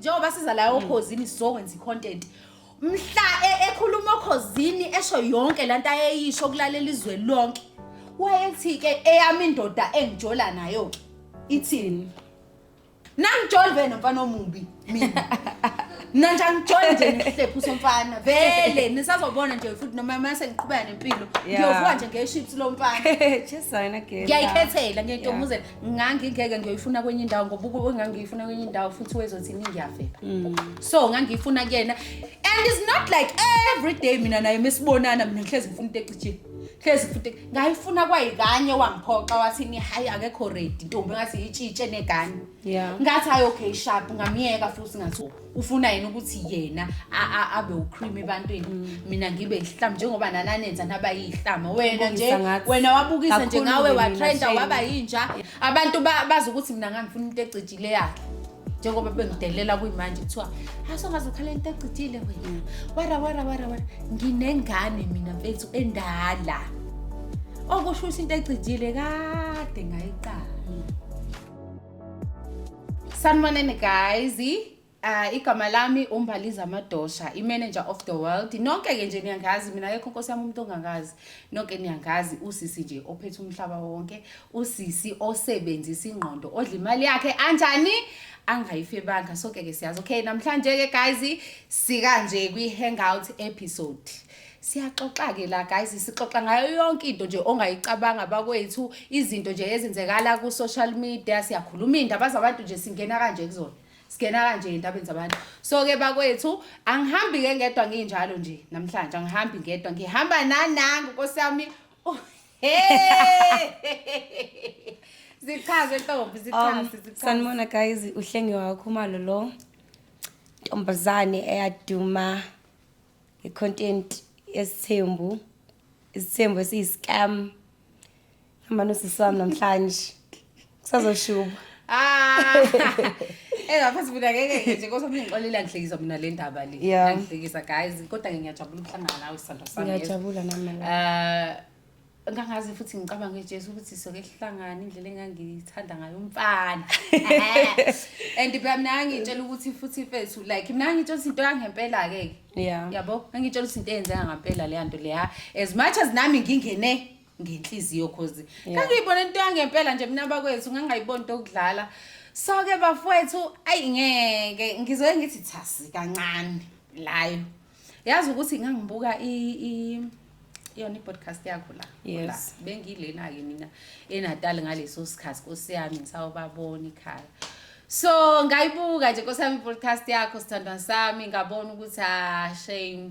Njengoba siza la oKhozini sizokwenza i-content. Mhla ekhuluma oKhozini esho yonke lento ayeyisho kulalela izwe lonke. Wayethi ke eyami indoda engijola nayo ke ithini? Nangijoli vele nomfana omubi mina. Mina nje angijoli nje nesihlephu somfana. Vele nisazobona nje futhi noma mase ngiqhubeka nempilo ngiyovuka nje ngeships lomfana. Just wena girl. Ngiyayikhethela ngiyayitomuzela. Ngangingeke ngiyoyifuna kwenye indawo ngoba ukube ngangiyifuna kwenye indawo futhi wezothi ngiyafeba. So ngangiyifuna kuyena and it's not like every day mina naye mesibonana mina ngihlezi ngifuna into ecijile. Hlezi futhi ngayifuna kwayikanye wangiphoxa wathi ni hayi akekho ready ntombi ngathi itshitshe negane. Ngathi hayi okay sharp ngamyeka futhi ngathi ufuna yena ukuthi yena abe ucream ebantwini mina ngibe ihlama njengoba nananenza naba yihlama wena nje Ubukisa ngathi. Wena wabukisa nje Kakhulu ngawe ke mina, watrenda shame. waba yinja abantu bazi ukuthi mina ngangifuna into ecijile yakhe njengoba bengidelela kuyimanje kuthiwa asongaze ukhala into ecijile wena wara wara wara wara nginengane mina mfethu endala okusho ukuthi into ecijile kade ngayiqala. Sanibonani guys. Igama lami uMbaliza Madosha, i-manager of the world. Nonke-ke nje niyangazi mina, akekho nkosi yami umuntu ongangazi. Nonke niyangazi, usisi nje ophethe umhlaba wonke, usisi osebenzisa ingqondo, odla imali yakhe anjani angayifebanga. Sonke-ke siyazi. Okay, namhlanje-ke guys sikanje kwi-hangout episode. Siyaxoxa-ke la guys, sixoxa ngayo yonke into nje ongayicabanga bakwethu, izinto nje ezenzekala ku-social media, siyakhuluma iy'ndaba zabantu nje, singena kanje kuzona. Singena kanje ey'ndabeni zabantu. So-ke bakwethu, angihambi-ke ngedwa nginjalo nje namhlanje, angihambi ngedwa, ngihamba nanangu nkosi yami. Oh, hey! Zichaze ntombi, zichaze, zichaze. Sanibona guys, uHlengiwe Khumalo lo. Ntombazane eyaduma ngecontent yesithembu. Isithembu esiyi-scam. Hamba nosisi wami namhlanje. Kusazoshuba. Ah. Ngaphansi mina ngeke nje kodwa mina ngixolela ngihlekisa mina le ndaba le. Ngihlekisa guys, kodwa ke ngiyajabula ukuhlangana nawe sithandwa sami. Ngiyajabula nami la. Ngangazi futhi ngicabange Jesu ukuthi soke sihlangane indlela engangithanda ngayo umfana. And phela mina ngangitshela ukuthi futhi mfethu like mina ngangitshela ukuthi into yangempela ke. Yabo, ngangitshela ukuthi into eyenzeka ngempela le nto leya. As much as nami ngingene ngenhliziyo cause ngangiyibona into yangempela nje mina bakwethu ngangayibona into okudlala. So ke bafowethu ayi ngeke ngizoke ngithi thasi kancane layo. Yazi ukuthi ngangibuka i yona i-podcast yakho la. La. Bengilena ke mina eNatal ngaleso sikhathi nkosi yami ngisawubabona ekhaya. So ngayibuka nje nkosi yami i-podcast yakho sithandwa sami ngabona ukuthi ah shame.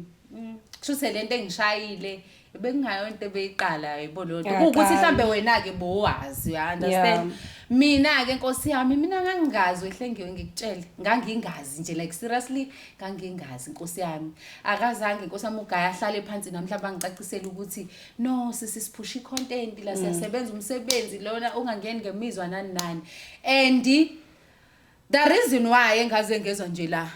Kusho lento engishayile bekungayo into ebeyiqala yayibona leyo nto. Yaqala. Kuwukuthi mhlambe wena ke bowazi, you understand? Mina ke nkosi yami mina ngangingazi weHlengiwe ngikutshele. Ngangingazi nje like seriously ngangingazi nkosi yami. Akazange nkosi yami ugaya ahlale phansi nami mhlawumbe angicacisele ukuthi no sisi siphusha i-content la siyasebenza umsebenzi lona ungangeni ngemizwa nani nani. And the reason why engaze ngezwa nje la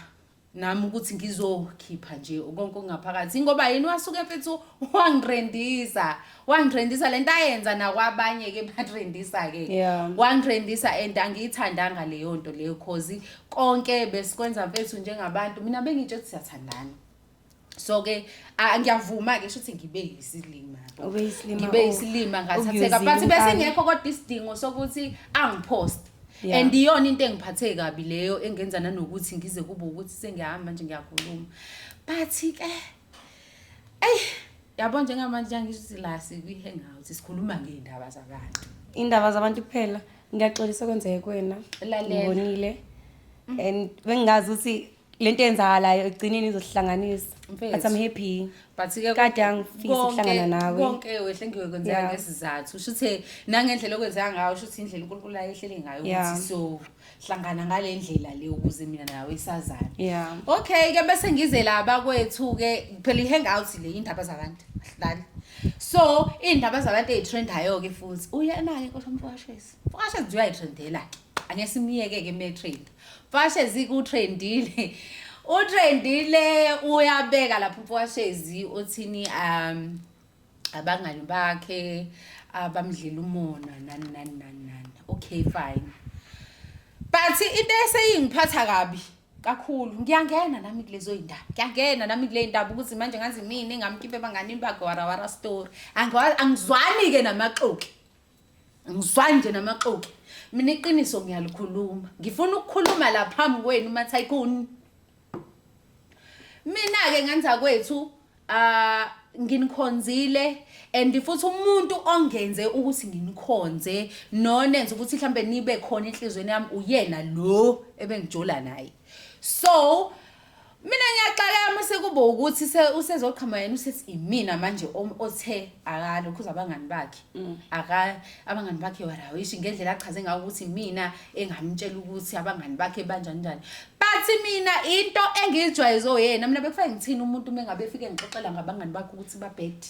nami ukuthi ngizokhipha nje konke okungaphakathi ngoba yini wasuke mfethu wangitrendisa wangitrendisa lento ayenza nakwabanye ke batrendisa ke wangitrendisa and angiyithandanga leyo nto leyo cause konke besikwenza mfethu njengabantu mina bengitsho ukuthi siyathandana. So ke ngiyavuma ke shuthi ngibe yisilima Ube yisilima, ngibe oh. yisilima ngathatheka Ukuyozila but bese umntana. ngekho kodwa isidingo sokuthi angipost. And iyona into engiphathe kabi leyo engenza nanokuthi ngize kube ukuthi sengiyahamba nje ngiyakhuluma. But ke ey yabo njengamanje ngisho la sikwi-hangout sikhuluma ngey'ndaba zabantu. Indaba zabantu kuphela. Ngiyaxolisa kwenzeke kuwena. Lalela. Ngibonile. And bengingazi ukuthi lento eyenzakalayo ekugcineni izohlanganisa. Mfethu. But I'm happy. But ke Kade angifisa ukuhlangana nawe. Konke weHlengiwe kwenzeka ngesizathu. Usho ukuthi nangendlela okwenzeka ngayo, usho ukuthi indlela uNkulunkulu ayehlele ngayo ukuthi so hlangana ngale ndlela le ukuze mina nawe sazane. Okay ke bese ngize la bakwethu ke phela i-hangout le indaba zabantu. Ahlali. So indaba zabantu ezitrendayo ke futhi. Uyena ke nkosi umfowashezi. Mfowashezi uyayitrendela ke. Ake simiyeke ke me trend. Mfowashezi kutrendile. Utrendile uyabeka lapho umfowashezi uthini abangani bakhe abamdlela umona nani nani nani nani. Okay fine. But into eseyingiphatha kabi Kakhulu ngiyangena nami kulezo y'ndaba, ngiyangena nami kule y'ndaba ukuthi manje ngazi mina engamkhipha ebanganini bakhe warawara story. Angizwani-ke namaxoki, angizwani nje namaxoki. Mina iqiniso ngiyalikhuluma, ngifuna ukukhuluma la phambi kwenu ma-tycoon. Mina-ke ngenza kwethu nginikhonzile, and futhi umuntu ongenze ukuthi nginikhonze nonenze ukuthi mhlambe nibe khona enhlizweni yami uyena lo ebengijola naye. So mina ngiyaxakeka mase kube ukuthi usezoqhama yena usethi imina manje othe akalokhu abangani bakhe. Aka abangani bakhe warawishi ngendlela achaze ngayo ukuthi mina engamtshela ukuthi abangani bakhe banjani njani. But mina into engiyijwayeze oyena, mina bekufanele ngithini umuntu uma engabe efike ngixoxela ngabangani bakhe ukuthi babhedi.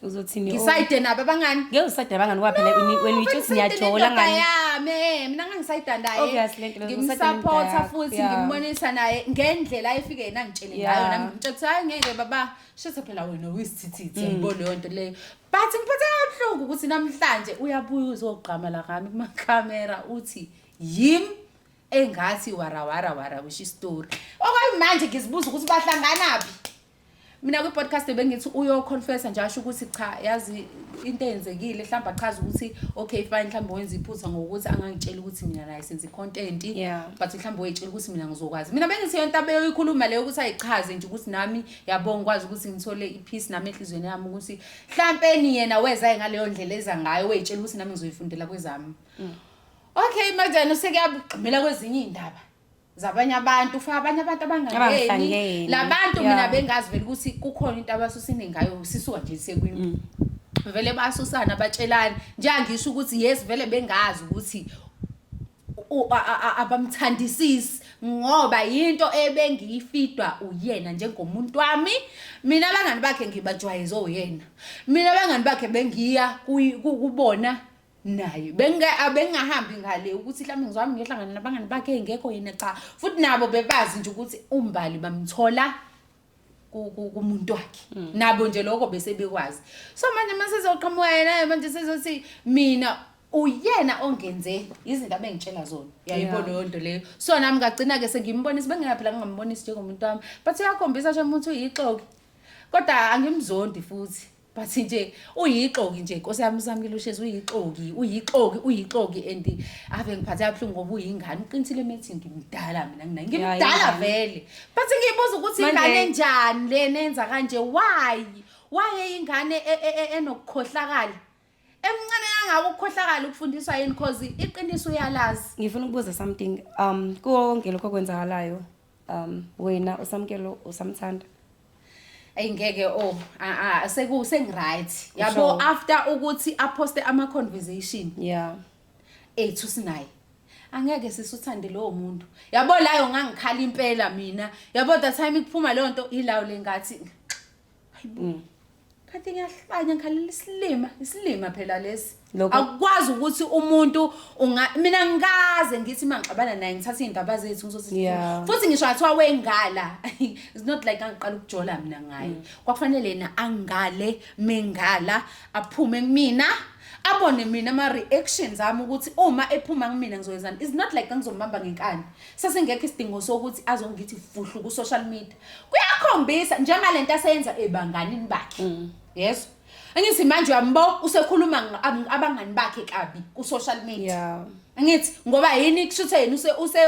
Uzothini? Ngisayide nabo abangani. Ngeke usayide abangani ngoba phela wena uyitsho ukuthi niyajola ngani. Yami, mina ngangisayida naye. Obviously lento leyo ngimsupporta futhi ngimbonisa naye ngendlela ayefike yena ngitshele ngayo, nami ngimtshela ukuthi hayi ngeke baba, shitha phela wena uyisithithithi, yabo leyo nto leyo. But ngiphathe kabuhlungu ukuthi namhlanje uyabuya uzogqama la ngami kuma camera uthi yim engathi wara wara wara wish story. Okwamanje ngizibuza ukuthi bahlanganaphi. Mina kwi-podcast bengithi uyoconfessa nje asho ukuthi cha, yazi into eyenzekile, mhlawumbe achaze ukuthi okay fine, mhlawumbe wenza iphutha ngokuthi angangitshela ukuthi mina naye senza i-content, but mhlawumbe wayitshela ukuthi mina ngizokwazi. Mina bengithi yonke abeyoyikhuluma leyo ukuthi ayichaze nje ukuthi nami yabo ngikwazi ukuthi ngithole i-peace nami enhliziyweni yami, ukuthi mhlampeni yena weza ngaleyo ndlela eza ngayo, wayitshela ukuthi nami ngizoyifundela kwezami. Okay, manje yena usekuyagxumela kwezinye iy'ndaba zabanye abantu, ufaka abanye abantu abangangeni Abangahlangene. labantu. Mina bengazi vele ukuthi kukhona into abasusine ngayo, sisuka nje sekwini vele basusana batshelani njengangisho ukuthi yes, vele bengazi ukuthi abamthandisisi ngoba yinto ebengiyifidwa uyena njengomuntu wami. Mina abangani bakhe ngibajwayeze uyena, mina abangani bakhe bengiya kubona naye, bengingahambi ngale ukuthi mhlawumbe ngizohamba ngiyohlangana nabangani bakhe engekho yena, cha. Futhi nabo bebazi nje ukuthi uMbali bamthola kumuntu wakhe, nabo nje lokho bese bekwazi. So manje mase sezoqhamuka yena manje sezothi mina uyena ongenze izinto abengitshela zona, uyayibona leyo nto leyo. So nami ngagcina-ke sengimbonisa, bengingaphela ngingambonisi njengomuntu wami, but uyakhombisa nje umuntu uyixoki, kodwa angimzondi futhi, but nje uyixoki nje, nkosi yami. USamkelo uShezi uyixoki, uyixoki, uyixoki, and ave ngiphathe kabuhlungu ngoba uyingane. Uqinisile methi ngimdala mina nginaye, ngimdala Ingane. Vele, but ngiyibuza ukuthi ingane enjani le nenza kanje? Why ingane enokukhohlakala emncane kangaka? Ukukhohlakala ukufundiswa yini? Cause iqiniso uyalazi. Ngifuna ukubuza something. Kuwo konke lokho okwenzakalayo, wena uSamkelo usamthanda? Ayingeke, oh seku sengiright, yabo, after ukuthi aposte ama conversation ethu sinaye, angeke sisuthande lowo muntu, yabo. Layo ngangikhala impela mina, yabo. That time ikuphuma leyo nto ilawo lengathi hayibo, kanti ngiyahlanya, ngikhalela isilima, isilima phela lesi. Akukwazi ukuthi umuntu unga mina ngikaze ngithi mangixabana naye ngithatha iy'ndaba zethu ngizothi futhi ngisho ngathiwa wengala, it's not like angiqala ukujola mina ngaye. Kwakufanele yena angale, mengala aphume kumina, abone mina ama-reactions ami ukuthi uma ephuma kumina ngizoyenzani. It's not like ngizombamba ngenkani, sesingekho isidingo sokuthi azongithi fuhlu ku-social media. Kuyakhombisa njengalento aseyenza ebanganini bakhe, yes. Angithi manje uyambo usekhuluma abangani bakhe kabi ku-social media. Angithi ngoba yini? Kushuthe yena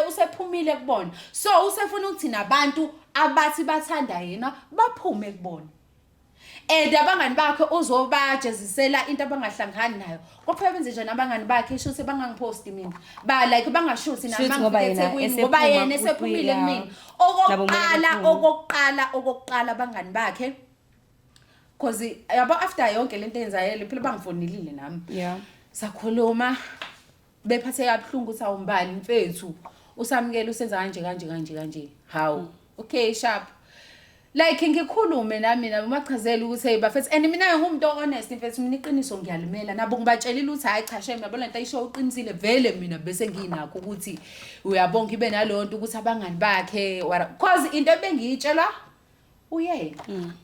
usephumile kubona, so usefuna ukuthi nabantu abathi bathanda yena baphume kubona, and abangani bakhe uzobajezisela into abangahlangani nayo. Kodwa benze njani abangani bakhe? Shuthi bangangiphosti mina, ba like bangashuthi nami Shuthi ngoba mangifika yena eThekwini, ngoba esephuma yena esephumile kumina. Nabo kumele Okokuqala, bephume. okokuqala abangani bakhe, cause yabo after yonke lento eyenzakele phela bangifonelile nami, sakhuluma bephathe kabuhlungu ukuthi awumbali mfethu, uSamkela usenza kanje kanje kanje kanje. Hawu, okay, sharp, like ngikhulume nami nabo bachazele ukuthi hey bafethu, and mina ngumuntu honest mfethu, mina iqiniso ngiyalimela. Nabo ngibatshelile ukuthi hayi cha shame, yabona lento ayisho uqinisile vele. Mina bese nginakho ukuthi uyabonga ibe naleyo nto ukuthi abangani bakhe cause into ebengiyitshelwa uyena,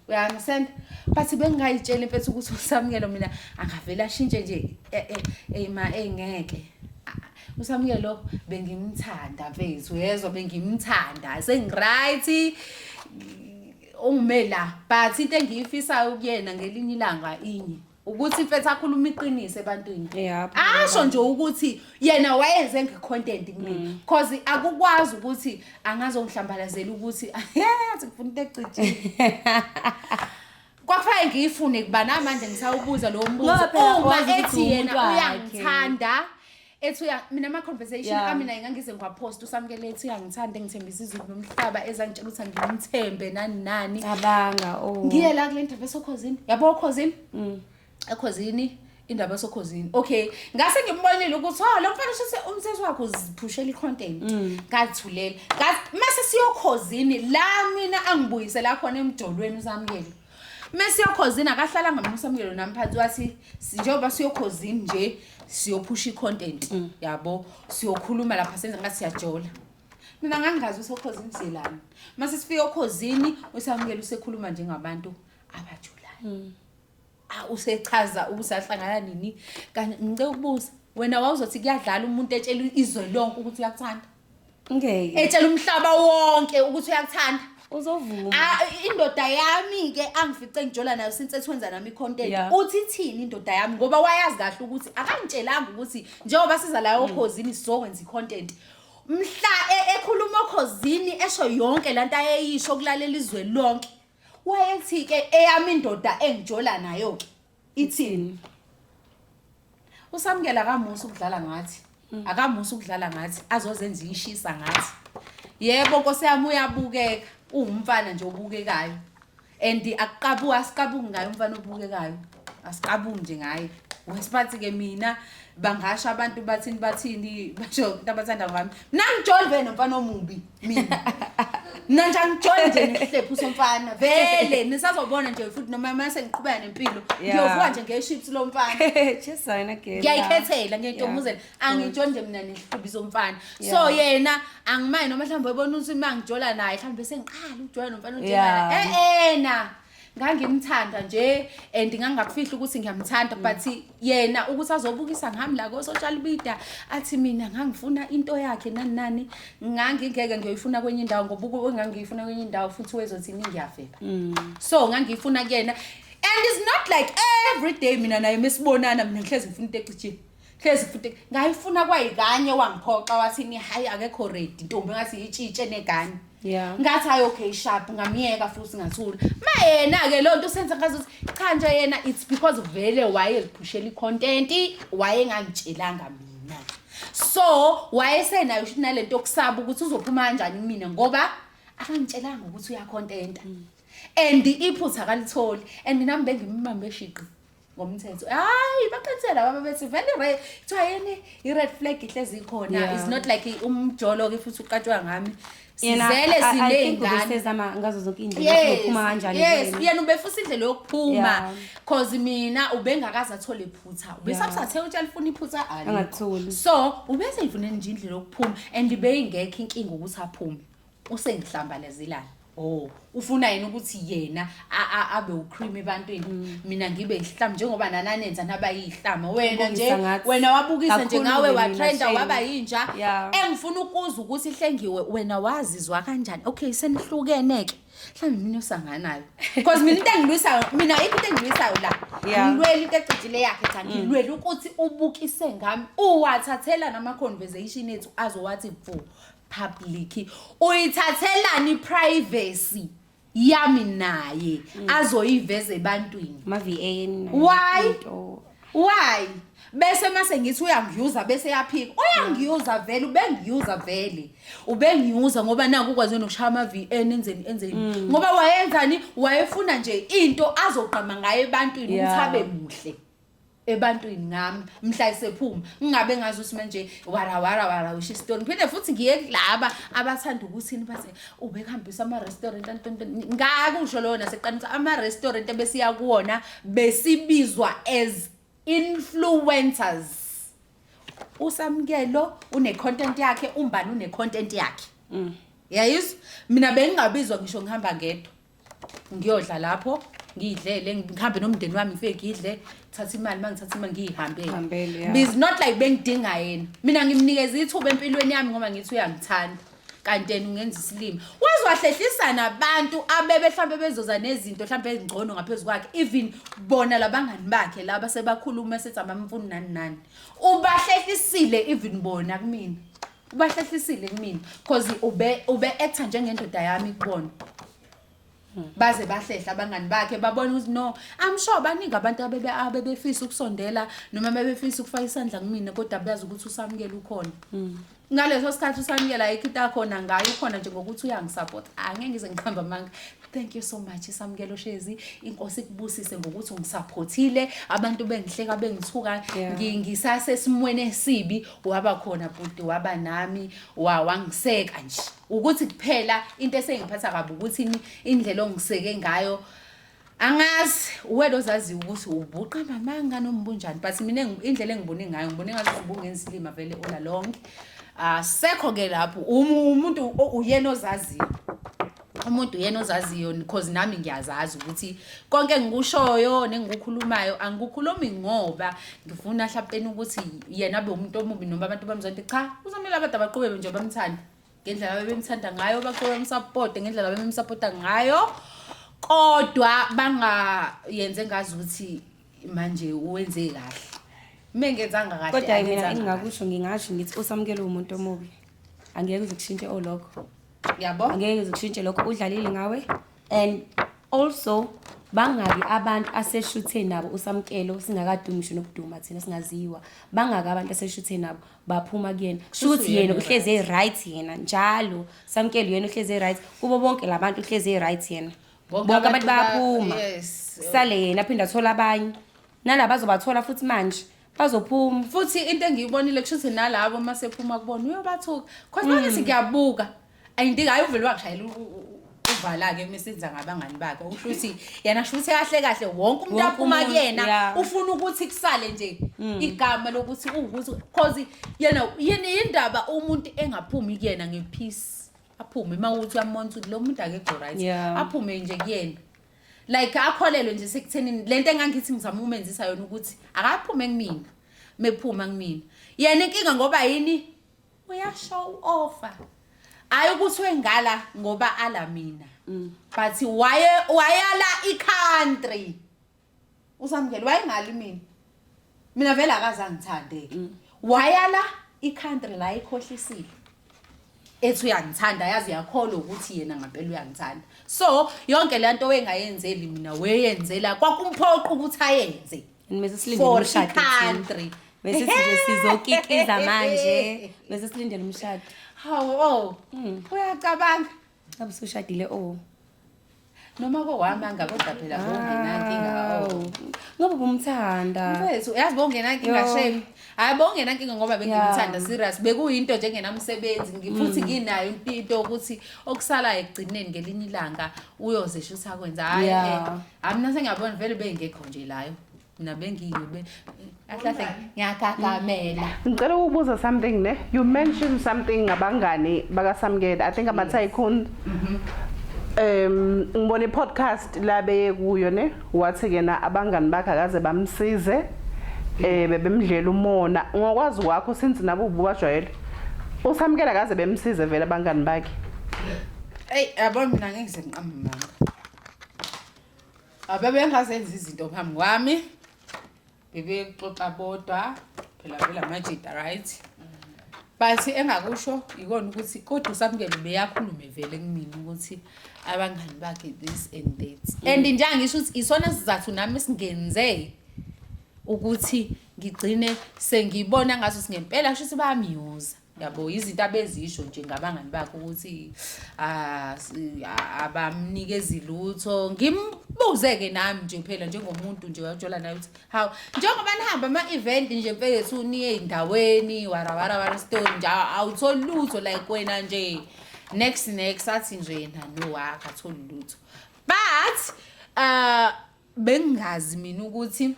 uya understand? But bengingayitsheli mfethu ukuthi uSamkelo mina angavele ashintshe nje, ma engeke. Usamukelo bengimthanda mfethu, yezwa, bengimthanda, sengiright, ungime la, but into engiyifisayo kuyena ngelinye ilanga inye, ukuthi mfethu akhuluma iqiniso ebantwini. Asho nje ukuthi yena wayenze nge-content kumina, cause akukwazi ukuthi angazongihlambalazela ukuthi yazi ngifuna into ecijile, kwakufanele ngiyifune kuba namanje ngisawubuza lowo mbuzo. Ngoba phela Uma wazi ukuthi ethi yena uwumuntu wakhe. uyangithanda, ethi uya mina ama-conversation ami naye ngangize ngiwapost, uSamukele ethi uyangithanda, engithembisa izulu nomhlaba, ezangitshela ukuthi angimthembe, nani nani. Cabanga, oh. Ngiye la kule ndaba esokhozini, yabo, okhozini, ekhozini, indaba esokhozini. Okay, ngase ngimbonile ukuthi oh, lo mfana shuthi umthetho wakhe uziphushela i-content. Ngathulela, ngathi mase siyokhozini la mina angibuyisela khona emjolweni uSamukele. Mase siyokhozini akahlalanga mina uSamukelo nami phansi, wathi njengoba siyokhozini nje siyophusha i-content, yabo, siyokhuluma lapha senze ngathi siyajola. Mina ngangingazi ukuthi okhozini siyelani. Mase sifika okhozini, uSamukelo usekhuluma njengabantu abajolayo. Ah, usechaza ukuthi ahlangana nini kanye. Ngicela ukubuza, wena wawuzothi kuyadlala umuntu etshela izwe lonke ukuthi uyakuthanda? Ngeke. Etshela umhlaba wonke ukuthi uyakuthanda. Uzovuma. Ah, indoda yami ke angifice ngijola nayo since etwenza nami i-content, uthi ithini indoda yami? Ngoba wayazi kahle ukuthi akangitshelanga ukuthi njengoba siza la okhozini sizokwenza i-content. Mhla ekhuluma okhozini, esho yonke lento ayeyisho kulalela izwe lonke, wayethi ke eyami indoda engijola nayo ke ithini? Usamukela akamusa ukudlala ngathi, akamusa ukudlala ngathi, azozenza ishisa ngathi. Yebo, nkosi yami, uyabukeka, uwumfana nje obukekayo, and akuqabu, asiqabuki ngaye umfana obukekayo, asiqabuki nje ngaye wesibathi-ke. Mina bangasho abantu bathini, bathini, basho into abathanda ngami, mina ngijoli vele nomfana omubi. Mina nje angijoli nje nesihlephu somfana vele, nisazobona nje futhi noma mase ngiqhubeka nempilo, ngiyovuka nje ngeships lo mfana. Just wena girl. Ngiyayikhethela, ngiyayitomuzela, angijoli nje mina nehlubi somfana. So yena angimayi noma mhlawumbe ebona ukuthi uma ngijola naye mhlawumbe sengiqala ukujola nomfana onjengana. Eh, ena ngangimthanda nje and ngangakufihla ukuthi ngiyamthanda, but yena ukuthi azobukisa ngami la ko-social media, athi mina ngangifuna into yakhe, nani nani, ngangingeke ngiyoyifuna kwenye indawo, ngoba engangiyifuna kwenye indawo futhi wezothini, ngiyafeba. So ngangiyifuna kuyena, and it's not like every day mina naye mesibonana mina ngihlezi ngifuna into ecijile, hlezi futhi ngayifuna kwayikanye, wangiphoxa, wathini, hayi, akekho ready ntombi, ngathi yitshitshe negane. Ngathi hayi, okay, sharp, ngamyeka futhi ngathula. Ma yena-ke loo nto usenza ngazuthi cha nje yena it's because vele wayeziphushela i-content, wayengangitshelanga mina, so wayesenayo ukuthi nalento yokusaba ukuthi uzophuma kanjani mina, ngoba akangitshelanga ukuthi uyacontenta and iphutha akalitholi, and nami bengimbambe shiqi ngomthetho. Hayi, baqinisele laba bethi vele kuthiwa yini, i-red flag ihlezi ikhona. It's not like umjolo-ke futhi uqatshwa ngami. Yena, Sizele I think siney'ngane. ubesezama ngazo zonke iy'ndlela zokuphuma kanjani kuyena. Yena ubefusa indlela yokuphuma, cause mina ubengakaze athole iphutha, ubesabusathe ukuthi alifuna iphutha, alikho. Angalitholi. So ubeseyifunela nje indlela yokuphuma, and beyingekho inkinga ukuthi aphume, usengihlambalazelana. Oh, ufuna yena ukuthi yena abe ucream ebantwini, mina ngibe ihlama, njengoba nananenza naba yihlama wena nje. Ubukisa ngathi. Wena wabukisa nje Kakhulu-ke ngawe, mina, watrenda, shame. waba yinja. Engifuna ukuzwa ukuthi, Hlengiwe, wena wazizwa kanjani? Okay, senihlukene-ke, mhlawumbe mina osanganayo, because mina into engilwisayo, mina ayikho into engilwisayo la. Ngilwela into ecijile yakhe, cha, ngilwela ukuthi ubukise ngami, uwathathela nama-conversation ethu azowathi for public, uyithathelani i-privacy yami naye azoyiveza ebantwini? Ama-VN. Why? Into. Why? Bese mase ngithi uyangiyuza, bese yaphika, uyangiyuza vele, ubengiyuza vele, ubengiyuza, ngoba naku ukwazi nokushaya ama-VN, enzeni enzeni, ngoba wayenzani, wayefuna nje into azogqama ngayo ebantwini ukuthi abe muhle ebantwini ngami mhla esephuma, ngingabe ngazi ukuthi manje wara wara wara usho isitori. Ngiphinde futhi ngiye kulaba abathanda ukuthini, bathi ubekuhambisa ama-restaurant ngakusho loyo naseqanisa ama-restaurant ebesiya kuwona, besibizwa as influencers. Usamkelo une-content yakhe, umbani une-content yakhe, yayizwa. Mina bengingabizwa ngisho ngihamba ngedwa ngiyodla lapho, ngiyidlele, ngihambe nomndeni wami, ngifike ngidle. Thatha imali, mangithatha imali ngiyihambele. Hambele, yeah. It's not like bengidinga yena. Mina ngimnikeza ithuba empilweni yami ngoba ngithi uyangithanda. Kanti yena ungenza isilima. Waze wahlehlisa nabantu abebe mhlambe bezoza nezinto mhlambe ezingcono ngaphezu kwakhe. Even bona labangani bakhe laba sebakhuluma sethi abamfuni nani nani. Ubahlehlisile even bona kumina. Ubahlehlisile kumina because ube actor njengendoda yami kubona. Baze bahlehla abangani bakhe babona ukuthi no, I'm sure baningi abantu abebefisa ukusondela noma bebefisa ukufaka isandla kumina, kodwa bayazi ukuthi uSamukela ukhona. Ngaleso sikhathi uSamukela ayikho into akhona ngayo, ukhona nje ngokuthi uyangisupport. Angeke ngize ngiqambe amanga. Thank you so much Samukelo Shezi, inkosi ikubusise ngokuthi ungisupportile. Abantu bengihleka bengithuka, ngisasesimweni esibi, waba khona bhuti, waba nami, wangiseka nje. Ukuthi kuphela into esengiphatha kabi ukuthi indlela ongiseke ngayo, angazi uwena ozaziyo ukuthi ubuqamba amanga noma ubunjani, but mina indlela engibone ngayo, ngibone ngathi ubungenza isilima vele all along. Asekho ke lapho umuntu uyena ozaziyo, umuntu uyena ozaziyo, because nami ngiyazazi ukuthi konke engikushoyo nengikukhulumayo angikukhulumi ngoba ngifuna mhlawumbe ukuthi yena abe umuntu omubi noma abantu bamzonde. Cha, kuzomele abantu abaqhubeke nje bamthande ngendlela abebemthanda ngayo, baqhubeke bamsupporte ngendlela abebemsupporta ngayo, kodwa bangayenze ngazi ukuthi manje uwenze kahle. Mengenzanga kahle, Kodwa mina angenzanga kahle. Engingakusho, ngingasho ngithi uSamukelo umuntu omubi. Angeke uze kushintshe olokho. Yabo? Angeke uze kushintshe lokho, udlalile ngawe. And also bangaki abantu aseshuthe nabo uSamukelo singakadumi ngisho nokuduma thina singaziwa. Bangaki abantu aseshuthe nabo baphuma kuyena. Kusho ukuthi yena uhlezi e-right yena njalo. Samukelo yena uhlezi e-right. Kubo bonke labantu uhlezi e-right yena. Bonke Bonke abantu abantu bayaphuma. Yes. Sale yena aphinde athole abanye. Nalaba azobathola futhi manje bazophuma. Futhi into engiyibonile, kusho ukuthi nalabo uma sephuma kubona uyobathuka. Cause mangithi ngiyabuka, ayindinga hayi uvele wangishayela uvala-ke uma esenza ngabangani bakhe. Okusho ukuthi yena sho ukuthi kahle kahle wonke umuntu Wonke aphuma umuntu, kuyena ufuna ukuthi kusale nje igama lokuthi uwukuthi, cause yena yini indaba umuntu engaphumi kuyena ngepeace, aphume uma ukuthi uyambona ukuthi lo muntu akekho right, aphume nje kuyena, like akholelwe nje sekuthenini lento engangithi ngizama ukumenzisa yona ukuthi akaphume kumina. Mephuma kumina yena inkinga ngoba yini, uyashow off. Hayi ukuthi wengala ngoba ala mina, but waye wayala i-country. USamukelo wayengali mina, mina vele akaze angithande-ke. Wayala i-country la ikhohlisile ethi uyangithanda, yazi uyakholwa ukuthi yena ngampela uyangithanda. So yonke le nto wengayenzeli mina, weyenzela kwakumphoqa ukuthi ayenze And bese silindele for umshado thina. i-country. Bese sithi nje sizokikiza manje. Bese silindele umshado. Hawu, oh, uyacabanga. Ngabe usushadile, oh. Noma kowamanga, kodwa phela bongenankinga, oh. Hawu. Ngoba ubumthanda. Mfethu, yazi bongenankinga. Yo. Shame, hayi bongenankinga ngoba bengimthanda serious. Bekuyinto nje engenamsebenzi, futhi nginayo into yokuthi okusalayo ekugcineni ngelinye ilanga uyoze sho ukuthi akwenza. Hhayi, hayi mina sengiyabona vele bengekho nje layo. Mina bengiyobe kahle kahle ngiyagagamela. Ngicela ukubuza something ne. You mentioned something ngabangani bakaSamkela. I think ama tycoon. Ngibone i-podcast la beye kuyo ne. Wathi ke na abangani bakhe akaze bamsize. Bebemdlela umona. Ngokwazi kwakho, since nabo ububajwayele. USamkela akaze bemsize vele abangani bakhe? Eyi, yabo, mina ngeke ngize ngiqambe amanga. Abebengazenza izinto phambi kwami. Bebexoxa bodwa phela vele amajita, right? But engakusho ikona ukuthi kodwa uSamukelo beyakhulume vele kumina ukuthi abangani bakhe this and that. And nje angisho ukuthi isona sizathu nami singenze ukuthi ngigcine sengibona ngaso singempela kusho ukuthi bayamyuza. Yabo, izinto abezisho nje ngabangani bakhe ukuthi abamnikezi lutho. Ngimbuze-ke nami nje phela njengomuntu nje wajola naye ukuthi hawu, njengoba nihamba ama-event nje mfethu, niye ey'ndaweni warawara wara story nje, awutholi lutho, like wena nje next next. Athi nje yena no, akatholi lutho, but bengingazi mina ukuthi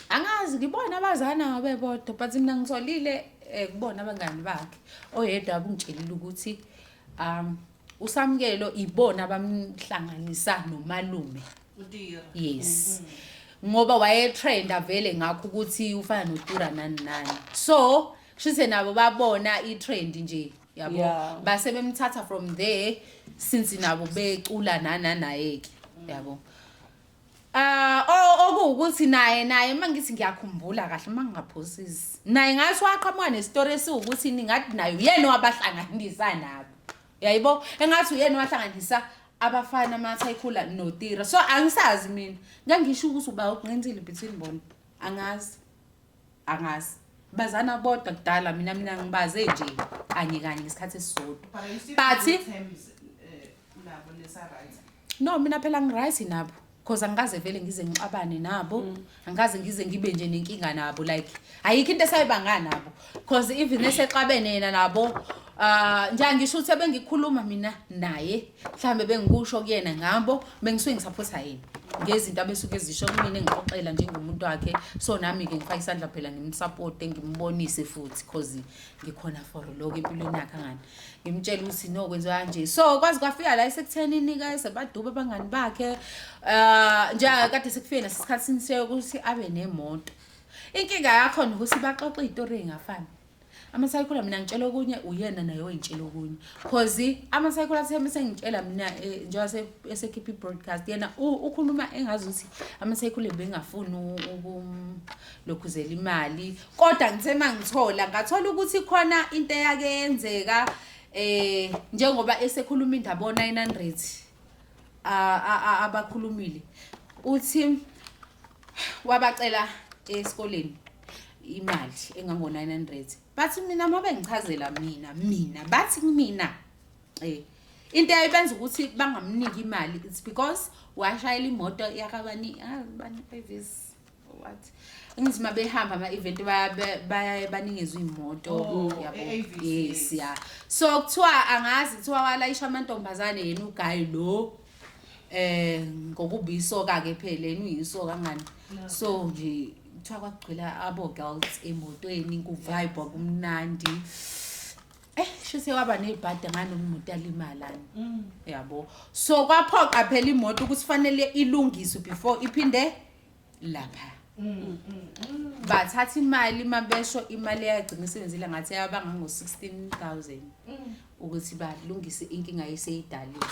angazi ngibona abazana bebodwa, but mina ngitholile kubona abangani bakhe, oyedwa abungitshelile ukuthi uSamukelo ibona abamhlanganisa nomalume. Yes. Ngoba wayetrenda vele ngakho ukuthi ufana noTira nani nani. So shise nabo babona i-trend nje yabo, base bemthatha from there since nabo becula nana naye ke yabo. Ah, okuwukuthi naye mangithi ngiyakhumbula kahle mangingaphosisi. Naye ngathi waqhamuka nestory esiwukuthi ningathi naye uyena wabahlanganisa nabo. Yayibo, engathi uyena wahlanganisa abafana amaThaykhula noTira. So angisazi mina. Ngangisho ukuthi uba uqinisile between bona. Angazi. Angazi. Bazana bodwa kudala, mina ngibaze nje kanye kanye ngesikhathi esisodwa. But are you still But- in good terms nabo nisa-right? No, mina phela ngiright nabo. Cause angikaze vele ngize ngixabane nabo, angikaze ngize ngibe nje nenkinga nabo, like ayikho into esayibanga nabo. Cause even esexabene yena nabo, ah, nje ngisho ukuthi bengikhuluma mina naye, mhlambe bengikusho kuyena ngabo, bengisuke ngisupporta yena ngezinto abesuke ezisho kumina, engixoxela njengomuntu wakhe. So nami ke ngifaka isandla phela, ngimsupport, ngimbonise futhi, cause ngikhona for lokho empilweni yakhe, angani ngimtshela ukuthi no, kwenziwa kanje. So kwazi kwafika la esekuthenini ka sebadube abangani bakhe, nje kade sekufike nasesikhathini sokuthi abe nemoto. Inkinga yakhona ukuthi baxoxe izitori ezingafani. Amasayikhula mina ngitshela okunye, uyena naye wengitshela okunye, cause amasayikhula athe sengitshela mina, njengoba esekhipha i-broadcast, yena ukhuluma engazi ukuthi amasayikhula bengafuni ukumlokhuzela imali. Kodwa ngithe mangithola, ngathola ukuthi khona into eyake yenzeka, njengoba esekhuluma indaba o900 abakhulumile, uthi wabacela esikoleni imali engango 900. Bathi mina mabengichazela mina bathi kumina, into eyayibenza ukuthi bangamniki imali, it's because washayela imoto yakabani, bani, Avis what, ngithi mabehamba ama-event bayaye banikezwe imoto. Oh, yabo. e-Avis, yes. Yes. Ya, so kuthiwa angazi, kuthiwa walayisha amantombazane yena uguy lo, ngokubisoka ke phela, yena uyisoka ngani. So nje kuthiwa kwagcwela abo girls emotweni, kuvibe kumnandi, shise waba nebhadi ngani umuntu alimalani yabo. So kwaphoqa phela imoto ukuthi fanele ilungiswe before iphinde lapha. Bathatha imali, mabesho imali eyagcina isebenzile ngathi yabanga ngo-16,000 ukuthi balungise inkinga eseyidalile.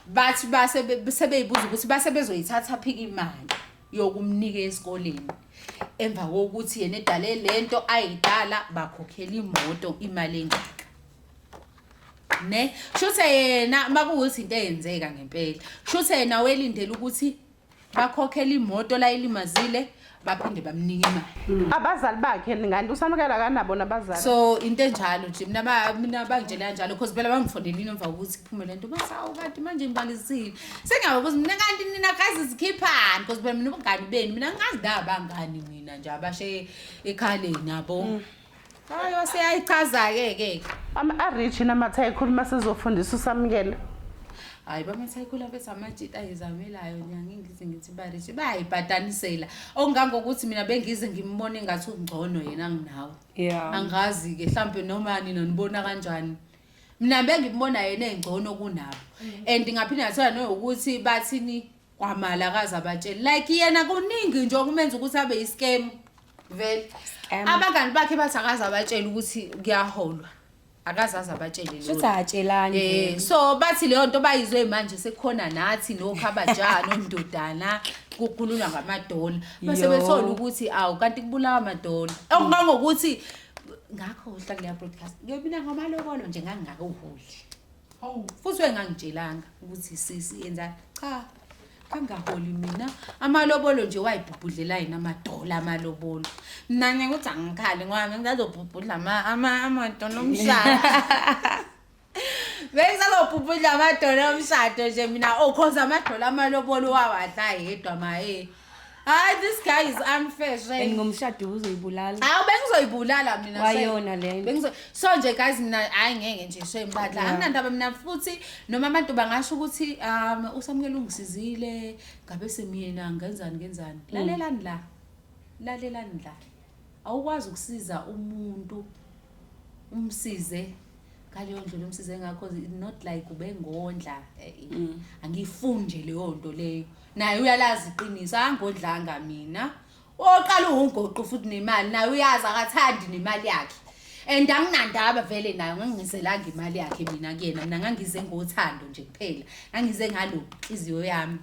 Bathi base sebeyibuza ukuthi base bezoyithatha phika imali yokumnika esikoleni emva kokuthi yena edale lento ayidala, bakhokhela imoto imali engaka ne. Shuthe yena makuwukuthi into eyenzeka ngempela, shuthe yena welindele ukuthi bakhokhela imoto la ilimazile, baphinde bamnike imali. Abazali bakhe ngani usamukela kanabo nabazali? So into enjalo nje, mina bangitshela kanjalo, because phela bangifonelile emva kokuthi kuphume lento, bathi awu kanti manje ngibalisile, sengiyababuza mina kanti nina guys zikhiphani, because phela mina ubungani benu mina ngingazi nabangani mina nje abashe ekhaleni yabo. Hayi, waseyayichaza-ke ke. Ama-arich namathaykhulu masezofundisa usamukela. Hayi, bamathaykhula bethi amajita ayizamelayo nje, angingize ngithi barich, bayayibhadanisela okungangokuthi mina bengize ngimbone engathi ungcono yena nginawo. Angazi-ke mhlampe noma nina nibona kanjani, mina bengibona yena engcono kunabo. And ngaphinde ngathola nokuthi bathini kwamala akaze abatshele, like yena kuningi nje okumenza ukuthi abe yi-scam vele. Scam. Abangani bakhe bathi akaze abatshele ukuthi kuyaholwa, akaze aze abatshele leyo. Shuthi atshelani. So bathi leyo nto bayizwe manje sekukhona nathi nokhabaja nondodana, kukhulunywa ngamadola, base bethola ukuthi awu kanti kubulawa amadola, okungangokuthi ngakho uhla kuleya broadcast ngiyobina ngamalobolo nje ngangingakawuholi. Futhi wengangitshelanga ukuthi sisi yenza, cha, kangaholi mina amalobolo nje, wayibhubhudlela yena amadola amalobolo. Mina ngikuthi angikhali ngoba ngizobhubhudla amadola omshado, bengisazobhubhudla amadola omshado nje mina. Oh, cause amadola amalobolo wawadla yedwa ma. Hayi, this guy is unfair, And shame. ngomshado uzoyibulala. Hawu, bengizoyibulala mina, shame. Kwayona le nto. So nje guys, mina hayi ngeke nje, shame bandla. Anginandaba mina futhi noma abantu bangasho ukuthi usamukela ungisizile ngabe semina ngenzani ngenzani. Lalelani la. Lalelani la. Awukwazi ukusiza umuntu umsize. Ngaleyo ndlela umsize ngakho, not like ubengondla, angiyifuni nje leyo nto leyo. Naye uyalazi iqiniso, angondlanga mina. Oqala uwungoqo futhi nemali naye uyazi, akathandi nemali yakhe. And anginandaba vele nayo, ngangingizelanga imali yakhe mina kuyena. Mina ngangize ngothando nje kuphela, ngangize ngalo nhliziyo yami.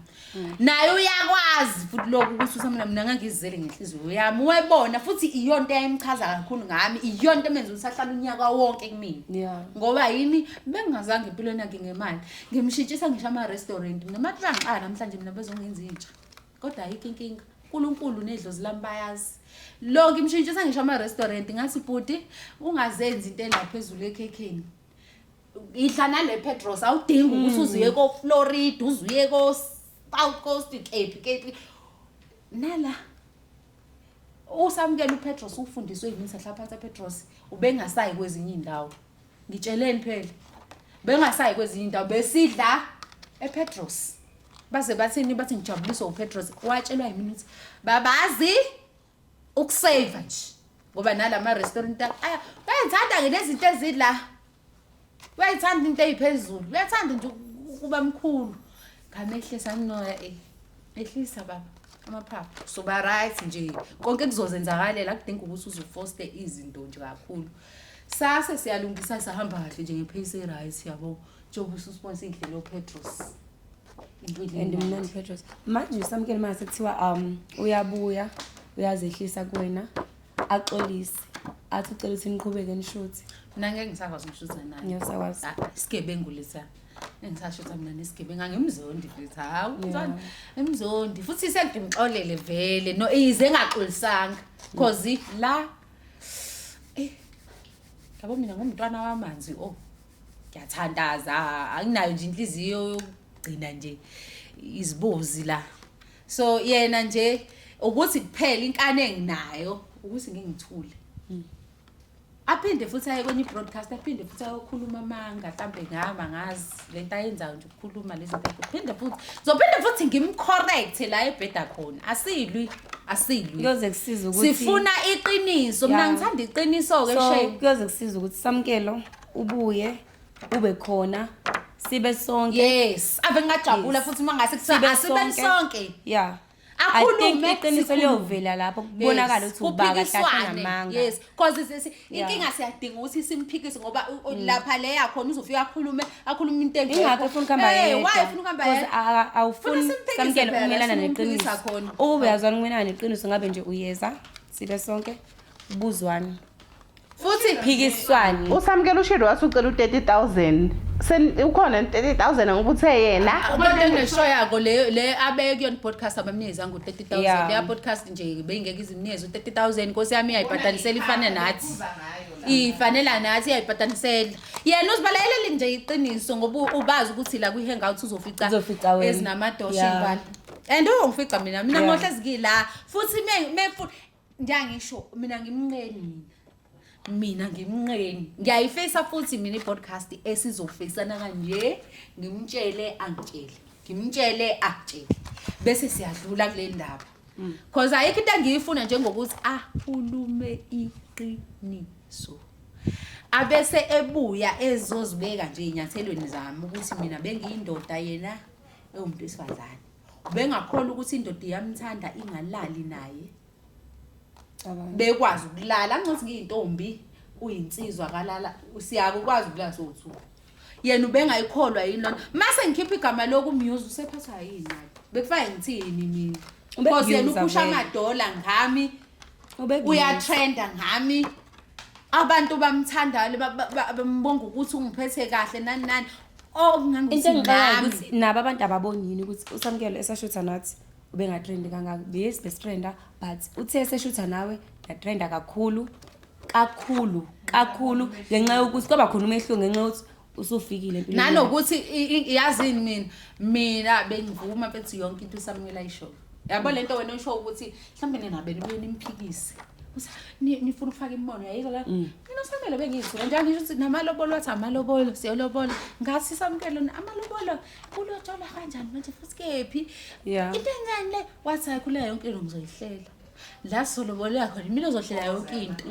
Naye uyakwazi futhi lokhu ukuthi usamina, mina ngangizele ngenhliziyo yami. Webona futhi iyonto eyayimchaza kakhulu ngami, iyonto emenza ukuthi ahlale unyaka wonke kumina. Ngoba yini? Bengingazange empilweni yakhe ngemali, ngimshintshisa ngisho ama-restaurant mina. Mathi bangiqala namhlanje mina bezongenza intsha, kodwa ayikho inkinga, uNkulunkulu nedlozi lami bayazi lo. Ngimshintshisa ngisho ama-restaurant, ngathi, "Bhuti, ungazenzi into ela phezulu ekhekheni, idla nale Petros, awudingi ukuthi uzuye ko-Florida, uzuye ko-South Coast, kephi kephi." Nala usamukela uPetros, ufundiswe yimi, sahla phansi ePetros. Ubengasayi kwezinye iy'ndawo, ngitsheleni phela, bengasayi kwezinye iy'ndawo, besidla ePetros. Baze bathini? Bathi ngijabuliswa uPetros. Watshelwa yimina ukuthi babazi ukuseva nje, ngoba nalama restaurant bayayithanda-ke nezinto ezila, uyayithanda into ey'phezulu, uyathanda nje ukuba mkhulu. Ngamehlisa nginoya, ehlisa baba amaphaphu, soba right nje, konke kuzozenzakalela, akudingi ukuthi uzufoste izinto nje kakhulu. Sase siyalungisa, sahamba kahle nje nge-pace e-right, yabo, njengoba ususibonisa indlela yoPetros. And mnandi Petros. Manje usamukele mase kuthiwa uyabuya, uyazehlisa kuwena, axolise, athi ucela ukuthi niqhubeke nishuthe. Mina ngeke ngisakwazi ukushutha naye. Ngiyosakwazi. Ah, isigebengu lesa engisashutha mina nesigebengu, angimzondi futhi, hawu, umzondi imzondi futhi, sengimxolele vele, no ize engaxolisanga, cause la yabo, mina ngumntwana wamanzi, oh, ngiyathandaza, anginayo nje inhliziyo yokugcina nje izibozi la. So yena nje ukuthi kuphela inkani enginayo ukuthi ngingithule, aphinde futhi aye kwenye i-broadcast, aphinde futhi ayokhuluma amanga mhlambe ngami, angazi lento ayenzayo nje, ukukhuluma lezi zinto, phinde futhi zophinde futhi ngimcorrect la ebheda khona. Asilwi, asilwi. Kuyoze kusiza ukuthi Sifuna iqiniso mina. Ngithanda iqiniso-ke. So shame. Kuyoze kusiza ukuthi Samkelo ubuye ube khona, sibe sonke. Yes, ave ngingajabula futhi uma ngase kuthiwa Sibe asibeni sonke. Yeah, I think Akhulume, iqiniso sikhulume. liyovela lapho, kubonakala Yes, ukuthi uba kahle kahle kuphikiswane. namanga. Yes, cause inkinga siyadinga ukuthi simphikise, ngoba lapha le yakhona uzofika akhulume, akhulume into engekho. Ingakho efuna ukuhamba Eh, yedwa. why efuna ukuhamba Because yedwa? awufuni Funa simphikise Samkelo phela, ukumelana sifuna ukumphikisa neqiniso. khona. Ukube uyazwana ukumelana neqiniso, ngabe nje uyeza, sibe sonke, ubuzwane, Futhi phikiswane. Usamukela ushilo wathi ucela u-30 000. Ukhona 30 000 ngoba uthe yena Abantu engineshow yako le le abeke kuyona podcast abamnikezanga u-30 000. Leya podcast nje beyingeke izimnikeze u-30 000, nkosi yami, iyayibhadanisela, ifane nathi. Ifanela nathi, iyayibhadanisela. Yena uzibalelele nje iqiniso, ngoba ubazi ukuthi la kwi-hangout uzofica Uzofica wena. ezinamadosha iy'bala. And uyongifica mina, mina ngohlezi ngila futhi me futhi ngiyangisho mina ngimnqeni, mina ngimnqeni, ngiyayifisa futhi mina i-podcast esizofisana kanje, ngimtshele angitshele, ngimtshele akutshele, bese siyadlula kule ndaba, cause ayikho into engiyifuna njengokuthi akhulume iqiniso, abese ebuya ezozibeka nje ey'nyathelweni zami ukuthi mina bengiyindoda, yena ewumuntu wesifazane, ubengakholwa ukuthi indoda iyamthanda ingalali naye. Cabanga. Bekwazi ukulala angithi ngiyintombi, uyinsizwa, kalala, siyakwazi ukulala sowu-two, yena ubengayikholwa yini lona? Mase ngikhipha igama lokumuse, usephathwa yini naye? Bekufanele ngithini mina? Because yena Ubekuuser uphusha vele. amadola ngami. Ubekuuser. Uyatrenda ngami, abantu bamthanda, bambonga ukuthi ungiphethe kahle, nani nani, Into okungangokuthi engixakayo nami ukuthi nabo abantu ababoni yini ukuthi uSamkelo esashutha nathi ubengatrendi kangaka. Yes, besitrenda, but uthe eseshutha nawe yatrenda kakhulu kakhulu kakhulu, ngenxa yokuthi kwaba khona umehluko ngenxa yokuthi usufikile empilweni yakhe. Nanokuthi yazini, mina bengivuma mfethu yonke into uSamukela ayishoyo, yabo lento wena oyisho ukuthi mhlawumbe nina benibuye nimphikise. Uthi, Nifuna ukufaka imibono yayiko la." Mina uSamukelo bengiyithula nje, angisho ukuthi namalobolo, wathi amalobolo siyolobola, ngathi Samukelo amalobolo kulotsholwa kanjani manje futhi kephi? Into encane le, wathi, "Hayi, khuleka, yonke into ngizoyihlela." La solobolela khona mina ozohlela yonke into.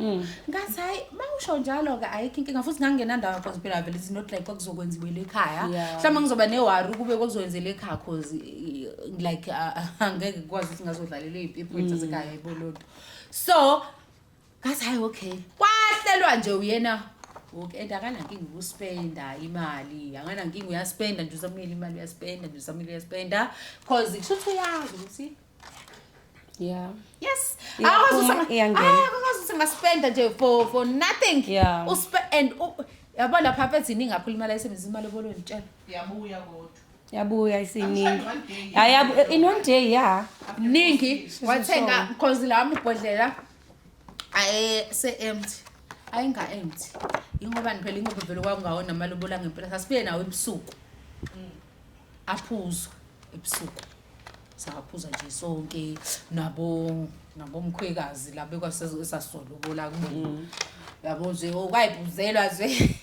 Ngathi hayi, mawusho njalo ke ayikho inkinga, futhi ngangingenandawo cause phela vele it's not like kwakuzokwenziwa ekhaya. Mhlawumbe ngizoba ne-worry kube kwakuzokwenzela ekhaya, cause like angeke ngikwazi ukuthi ngazodlalela iy'mpipho zasekhaya, yayibona loo nto. So ngathi hayi, okay, kwahlelwa nje uyena. Okay, and akanankinga ukuspenda imali, akanankinga, uyaspenda nje usamukela imali, uyaspenda nje usamukela, uyaspenda, cause kusho ukuthi uyazi ukuthi yes. Iyaphuma, Akwazi ukuthi iyangena. Akwazi ukuthi ngaspenda nje for nothing. And yabo lapha phethe iningi kakhulu imali ayisebenzisa imali tshela. Yabuya kodwa. Yabuya isiningi. I'm sure in one day. Hayi, in one day, yeah. Ningi wathenga, Sure. cause la mabhodlela aye se-empty, ayinga-empty, ingoba phela ingoba vele kwakungawona amalobola ngempela. Sasifike nawo ebusuku, aphuzwa ebusuku, sawaphuza nje sonke nabo nabomkhwekazi labo ekwasasolobola kubona, yabo nje kwayiphuzelwa nje,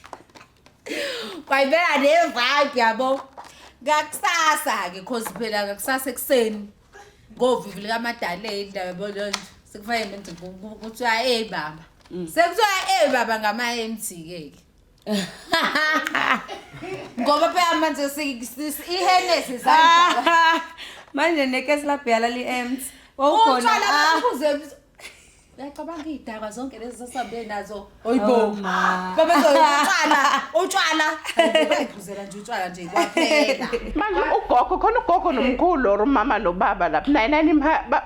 kwayibeka ne-vibe, yabo. Ngakusasa-ke, cause phela ngakusasa ekuseni ngovivi likamadaleni, yabo nje sekufanele manje kuthiwa ey baba, sekuthiwa ey baba ngama-empty-ke ke, ngoba phela manje iHennessy sayidala. Manje nekesi labhiyala li-empty. Wawukhona. Utshwala baphuze, uyacabanga, iy'dakwa zonke lezi sasihambe nazo. Oyibo. Oh, ma. Babezotshwala utshwala, bayiphuzela nje utshwala nje kwaphela. Manje ugogo khona, ugogo nomkhulu or umama nobaba lapha naye nani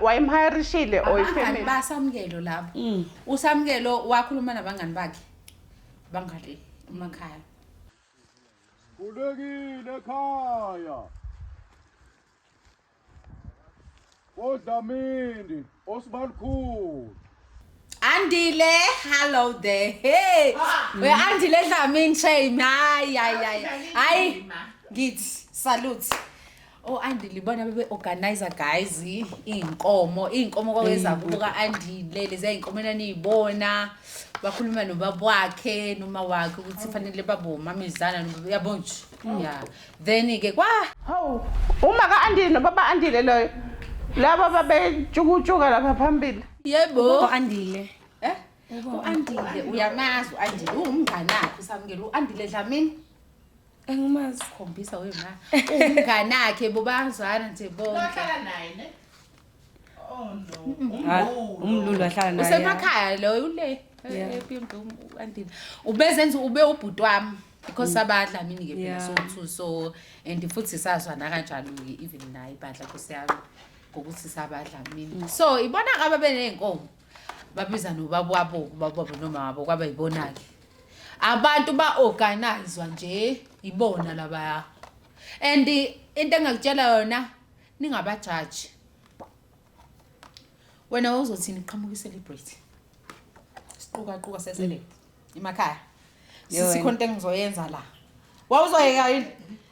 wayemhayirishile or Abangani ifamily? baSamukelo labo. USamukelo wakhuluma nabangani bakhe bangale emakhaya. Kulekile ekhaya. Odlamini osibalukhulu. Andile, hello there. Hey, we Andile Dlamini, shame. Hayi hayi hayi hayi, ngithi salute. Oh, Andile, ibona bebe organizer guys, inkomo, inkomo kwaweza kubuka Andile, lezi inkomo enaniyibona. Bakhuluma nobaba wakhe noma wakhe ukuthi fanele babe umamezala, yabo nje. Yeah. Then ke kwa Hawu, uma ka-Andile nobaba Andile loyo, laba babetshukutshuka lapha phambili? Yebo. Andile. Eh? U-Andile uyamazi, u-Andile uwumngane wakhe uSamukelo, u-Andile Dlamini. Angimazi. Khombisa wema, umngane wakhe, bobazwana nje bonke. Wahlala naye ne? Oh no. Hayi, umlulu wahlala naye. Usemakhaya loyo ule ePimpi. U-Andile ubezenza ube ubhuti wami because sabadlamini ke phela. So two, so and futhi sazwana kanjalo-ke even naye ibandla, nkosi yami, ngokuthi sabadlamini. So ibona ababe ney'nkomo, babiza nobaba wabo, ubaba wabo noma wabo, kwaba yibona-ke abantu ba-organizwa nje ibona labaya. And into engakutshela yona, ningabajaji. Wena uzothini qhamuka i-celebrity, siqukaquka sesele emakhaya, Yo, sithi wena. khona into engizoyenza la, wawuzoyeka yini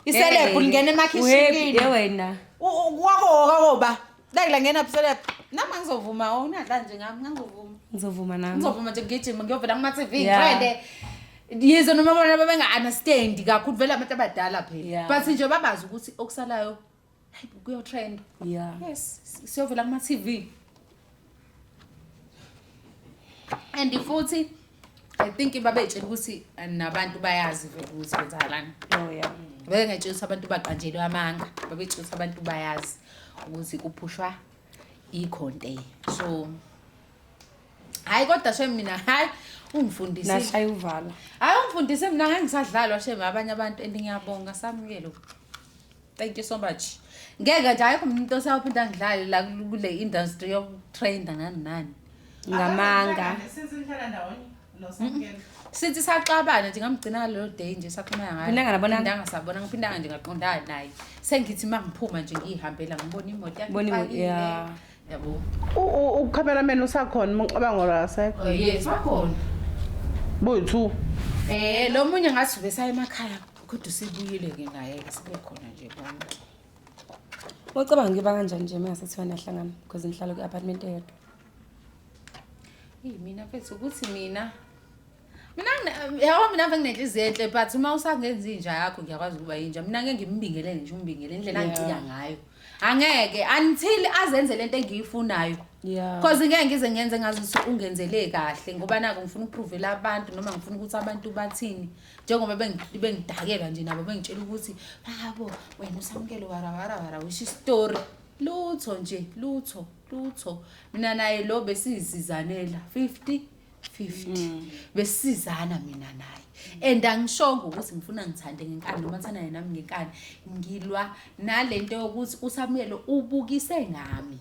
iceleb lingena emakhishini? Ye wena. Kwakoba la ngena celeb, nami ngizovuma. Oh, unadla nje ngami, ngangizovuma. Ngizovuma nami. Ngizovuma nje, ngigijima ngiyovela kuma-TV. Ngitrende, yize noma bona babenga-understand kakhulu vele, abantu abadala phela. But nje babazi ukuthi okusalayo, hayi, kuyotrend. Yes, siyovela kuma-TV. And futhi I think babetshela ukuthi nabantu bayazi vele ukuthi kwenzakalani. Oh yeah. Bebengayitshela ukuthi abantu baqanjelwe amanga, babetshela ukuthi abantu bayazi ukuthi kuphushwa ikhonte. So hayi, kodwa shem, mina hayi, ungifundisile. Nashaya uvala. Hayi, ungifundise mina, ngangisadlalwa shem abanye abantu, and ngiyabonga Samukelo, thank you so much. Ngeke nje, ayikho umuntu osawuphinda angidlale la kule industry yokutrenda nani nani. Ngamanga. Since nihlala ndawonye noSamukelo. Sithi saxabana nje, ngamgcina leyo day nje saxhumana ngayo. Phindanga nabonana? Phindanga sabona, ngiphindanga nje ngaqondana naye. Sengithi uma ngiphuma nje ngiyihambela, ngibona imoto yakhe Bona imoto, ipakile. Yabo. Ucameraman usakhona, uma ucabanga, or akasekho? Oh, yes, bakhona. Boyi-two? Lo munye ngathi ubesaya emakhaya, kodwa usebuyile ke naye ke, sibe khona nje bonke. Ucabanga ngiba kanjani nje uma ngathiwa niyahlangana, because nihlala kwi-apartment eyodwa? Eyi, mina mfethu, ukuthi mina yabo, mina ave nginenhliziyo enhle, but uma usangenza inja yakho ngiyakwazi ukuba yinja. Mina ngeke ngimbingelele nje, umbingele indlela angicika ngayo, angeke until azenze lento engiyifunayo. Yeah. Cause ngeke ngize ngenze ngazuthi ungenzele kahle ngoba naku ngifuna ukuprovela abantu noma ngifuna ukuthi abantu bathini njengoba bengidakela nje nabo bengitshela ukuthi babo wena usamukele wara wara wara wisho story lutho nje lutho lutho mina naye lo besizizanela 50 50 besizana mina naye and angishongo ukuthi ngifuna ngithande ngenkani noma thandane nami ngenkani ngilwa nalento yokuthi usamukele ubukise ngami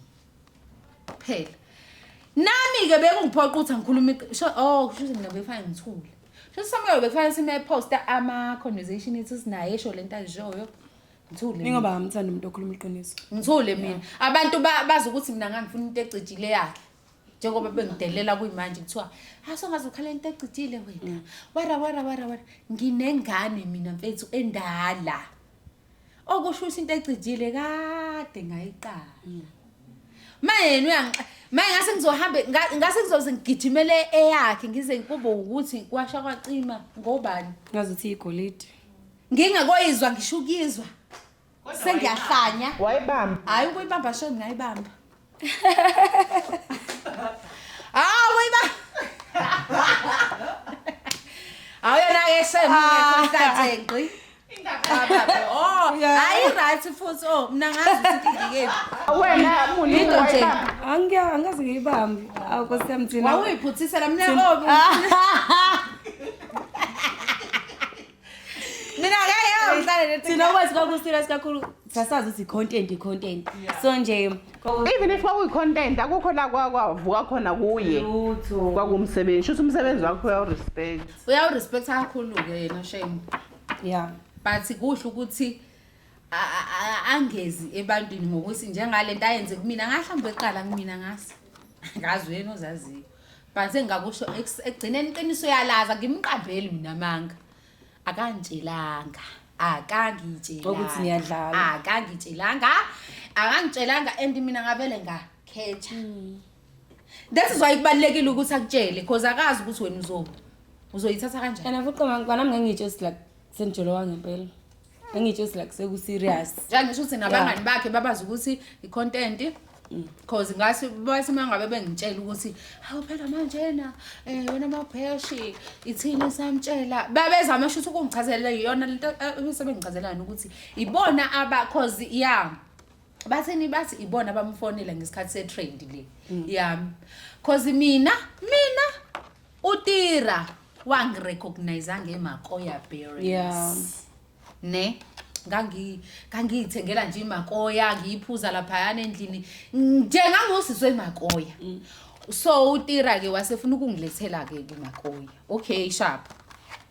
phela nami-ke bekungiphoqa ukuthi angikhulume oh kusho ukuthi mina bekufanele ngithule sho ukuthi samukelo bekufanele sime posta ama-conversation ethu sinaye esho le nto ayishoyo ngithule mina. Ningoba ngamthanda umuntu okhuluma iqiniso. Ngithule mina abantu bazi ukuthi mina ngangifuna into ecijile yakhe njengoba bengidelela kuyimanje kuthiwa asongaze ukhala into ecijile wena wara wara wara wara nginengane mina mfethu endala okusho ukuthi into ecijile kade ngayiqala manje yena uyangi manje ngase ngizohambe ngase ngizoze ngigijimele eyakhe ngize kube ukuthi kwasha kwacima ngobani Ngazuthi igolide. Ngingakoyizwa ngisho ukuyizwa. Sengiyahlanya. Wayibamba. Hayi ukuyibamba shame ngayibamba. Ah uyibamba. Awuyona ke shame ungekho inhlanhla ngqi. Oh, hayi right futhi oh mina ngazi ukuthi ngikephi. Wena muni Into nje. wayibamba. Angiya angazi ngiyibambe. Awu Nkosi yami thina. Wawuyiphuthisela mina oh. Mina ngeke ngihlale nethi. Thina kwethu kwaku-serious kakhulu. Sasazi ukuthi i-content i-content. So nje Even if kwakuyi-content akukho la kwavuka khona kuye. lutho. Kwakuwumsebenzi. Shuthi umsebenzi wakho uyawurespect. Uyawurespect kakhulu ke yena shame. Yeah. But kuhle ukuthi angezi ebantwini ngokuthi njengalento ayenze kumina ngahlambe eqala kumina ngasi. Ngazi wena ozaziyo. But engakusho ekugcineni iqiniso yalaza ngimqambeli mina amanga. Akangitshelanga. Akangitshelanga. Ukuthi niyadlala. Akangitshelanga. Akangitshelanga and mina ngavele ngakhetha. That is why kubalulekile ukuthi akutshele because akazi ukuthi wena uzoyithatha kanjani. And futhi kwanami ngangitsho ukuthi like senijolo wangempela. Ngangitsho ukuthi like seku-serious. Njengisho ukuthi nabangani bakhe babazi ukuthi i-content cause ngathi bathi uma ngabe bengitshela ukuthi hawu phela manjena wena mabheshi ithini samtshela babezama shuthi ukungichazela iyona lento sebengichazelana ukuthi ibona aba cause yeah bathini bathi ibona abamfonela ngesikhathi se-trend le yami cause mina uTira wangirecognize ngemakoya berries Yeah. Ne ngangiyithengela nje imakoya ngiyiphuza laphayana endlini nje ngangusiswe emakoya so uTira ke wasefuna ukungilethela ke kumakoya okay sharp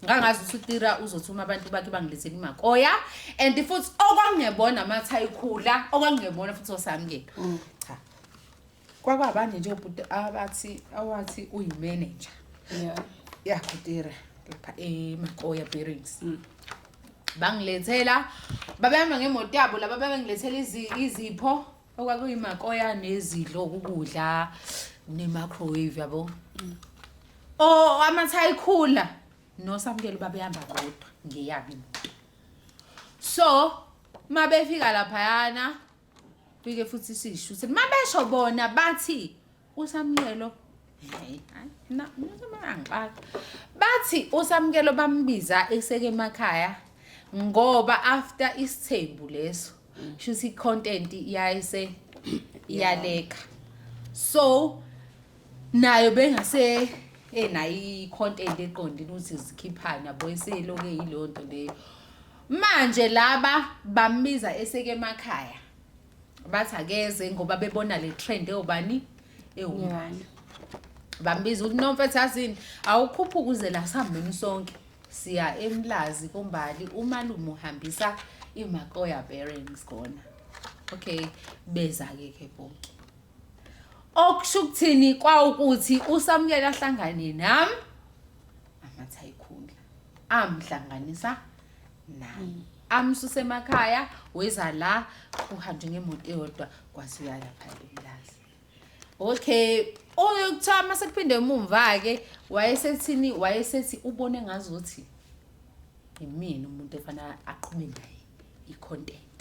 ngangazi ukuthi uTira uzothuma abantu bakhe bangilethele imakoya and futhi okwangingebona amathayikhula okwangingebona futhi osamukela cha kwakwabanye nje obhuti abathi awathi uyimanager Yeah. yakho Tira lapha eMakoya Bearings bangilethela babehamba ngemoto yabo laba babengilethela izipho okwakuyimakoya nezidlo ukudla ne-microwave yabo oh amathayikhula nosamukelo babehamba bodwa ngeyabo imoto so mabefika laphayana fike futhi sishuthe mabesho bona bathi usamukelo hey na mina bathi usamukelo bambiza eseke emakhaya ngoba after isithembu leso shuthi content iyayise iyaleka so nayo bengase enayo i-content eqondile ukuthi zikhiphane yabo eseloke yileyo nto leyo manje laba bambiza eseke emakhaya bathi akeze ngoba bebona le trend ewubani ewumbali bambiza ukuthi no mfethu yazini awukhuphuke uze la sihambeni sonke siya emlazi kumbali umalume uhambisa imakoya bearings khona okay beza ke ke bonke okusho ukuthini kwawukuthi usamukela ahlangane nami amathayikhundla amhlanganisa nami amsuse emakhaya weza la kuhanjwe ngemoto eyodwa kwasiwa lapha emlazi okay uyokuthiwa mase kuphinde emumva ke wayesethini wayesethi ubone ngazuthi imina umuntu efana aqhume naye i-content.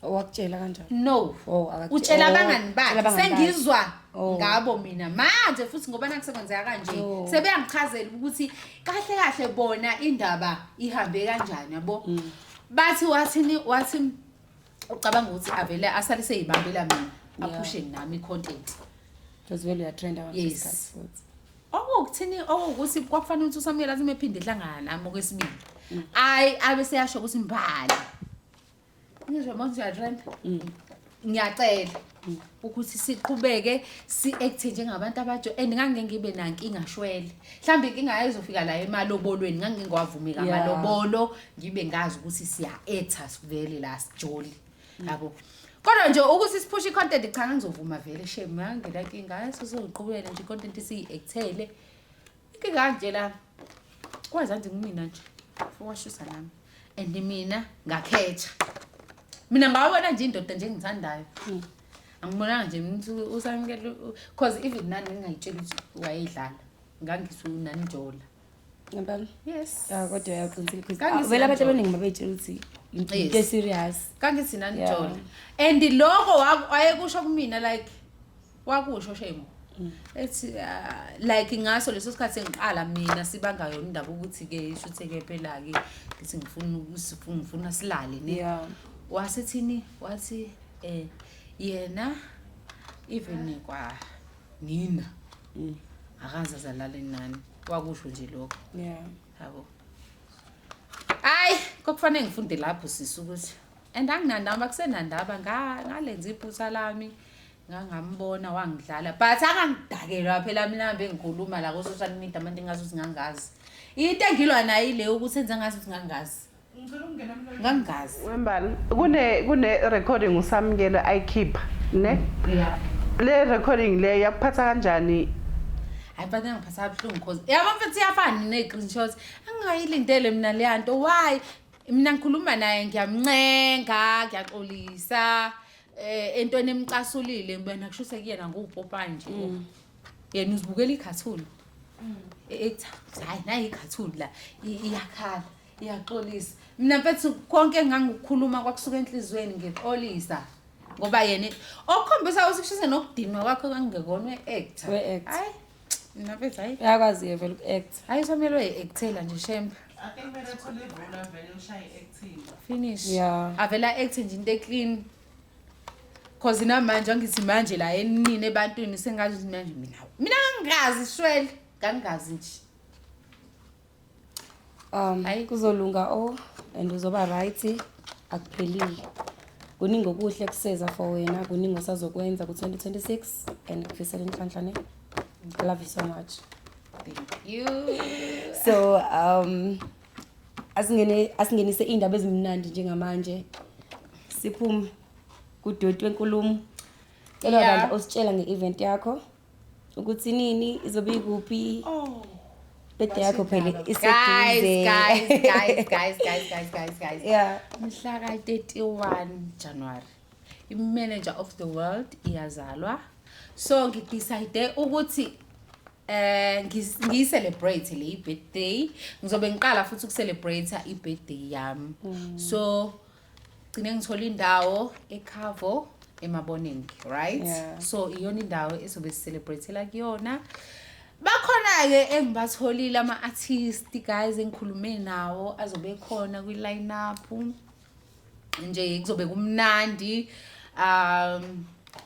Wakutshela kanjani? No. Oh, akakutshela. Utshela Oh, abangani utshela bakhe. abangani bakhe. Sengizwa Oh. ngabo mina manje futhi ngoba nakusekwenzeka kanje Oh. sebeyangichazela ukuthi kahle kahle bona indaba ihambe kanjani yabo. Mm. Bathi wathini wathi ucabanga ukuthi avele asale seyibambela mina aphushe nami i-content. Because vele uyatrenda ngaleso Yes. sikhathi futhi. Okuwukuthini okuwukuthi kwakufanele ukuthi uSamuyela athi mephinde ehlangana nami okwesibili. Ayi abe seyasho ukuthi mbali. Ngizwe manje uyatrend. Ngiyacela ukuthi siqhubeke si-acte njengabantu abajo and ngangeke ngibe nankinga shwele. Mhlawumbe inkinga ayizofika la emalobolweni ngangeke ngiwavumeka amalobolo ngibe ngazi ukuthi siya-acta sivele la sijoli. Yabo. Kodwa nje ukuthi siphushe i-content cha ngizovuma vele shame ngangena nkinga hayi sizoqhubeka nje i-content siyi-actele. Inkinga nje la kwazanzi kumina nje fuwashusa nami and mina ngakhetha. Mina ngawabona nje indoda nje engithandayo. Angibonanga nje mina ukuthi uSamkelo cause even nani ngingayitshela ukuthi wayedlala. Ngangithi unanijola. Ngempela? Yes. Ya kodwa uyaqinisile because Kangithi vele abantu nanjola. abaningi babeyitshela ukuthi into serious. Kangithi nanijola. And lokho wayekusho kumina like wakusho shame. Ethi like ngaso leso sikhathi sengiqala mina sibanga yona indaba ukuthi ke ishuthe ke phela ke ngithi ngifuna ngifuna silale ne. Wasethini wathi yena even kwa nina akaze azalale nani wakusho nje lokho. Yabo. Hayi kokufanele ngifunde lapho sisi ukuthi and anginandaba kusenandaba ngalenza iphutha lami ngangambona wangidlala but akangidakelwa phela mina ngihambe ngikhuluma la ku social media manje ngazi ukuthi ngangazi. Into engilwa nayo ile ukuthi enze ngazi ukuthi ngangazi. Ngangazi. Wembali kune recording uSamkelo ayikhipha ne? Yeah. Le recording le yakuphatha kanjani? Hayi mfana ngiphatha kabuhlungu cause yabo mfethu iyafana ne-screenshots. Angingayilindele mina le yanto. Why? Mina ngikhuluma naye ngiyamncenga, ngiyaxolisa. Entweni emcasulile ngibona kusho sekuyena ngupopa nje. Yena uzibukela i-cartoon. Ethi hayi nayi i-cartoon la iyakhala, iyaxolisa. Mina mfethu konke engangikukhuluma kwakusuka enhliziyweni ngixolisa. Ngoba yena okukhombisa ukuthi kushise nokudinwa kwakhe kangekona we-actor. We-actor. Hayi mina mfethu hayi. Uyakwazi ke vele uku-act. Hayi usamele uyi-actela nje shembe. Ake kumele athole ibhola vele ushaye i-acting. Finish. Yeah. Avela act nje into eclean. Cause namanje angithi manje la enini ebantwini sengazi ukuthi manje mina ngangazi shwele, ngangazi nje. Hayi. Kuzolunga and uzoba right akuphelile. Kuningi okuhle kuseza for wena, kuningi osazokwenza ku-2026 and ngikufisela inhlanhla ne. I love you so much. Thank you. So asingenise indaba ezimnandi njengamanje. Siphume kudoti wenkulumo. Cela bandla usitshela nge-event yakho ukuthi nini izobe ikuphi. Oh. Birthday yakho phela Guys, iseduze. guys, guys, guys, guys, guys, guys, guys. Yeah. Mhla ka 31 January. I-manager of the world iyazalwa. So ngidecide ukuthi ngiyi-celebrate le birthday. Ngizobe ngiqala futhi ukucelebrate i-birthday yami. So gcine ngithola indawo eCavo eMaboneng, right? Yeah. So iyona indawo esobe sicelebrate kuyona. Bakhona ke engibatholile ama-artist guys engikhulume nawo azobe khona kwi-line up. Nje kuzobe kumnandi.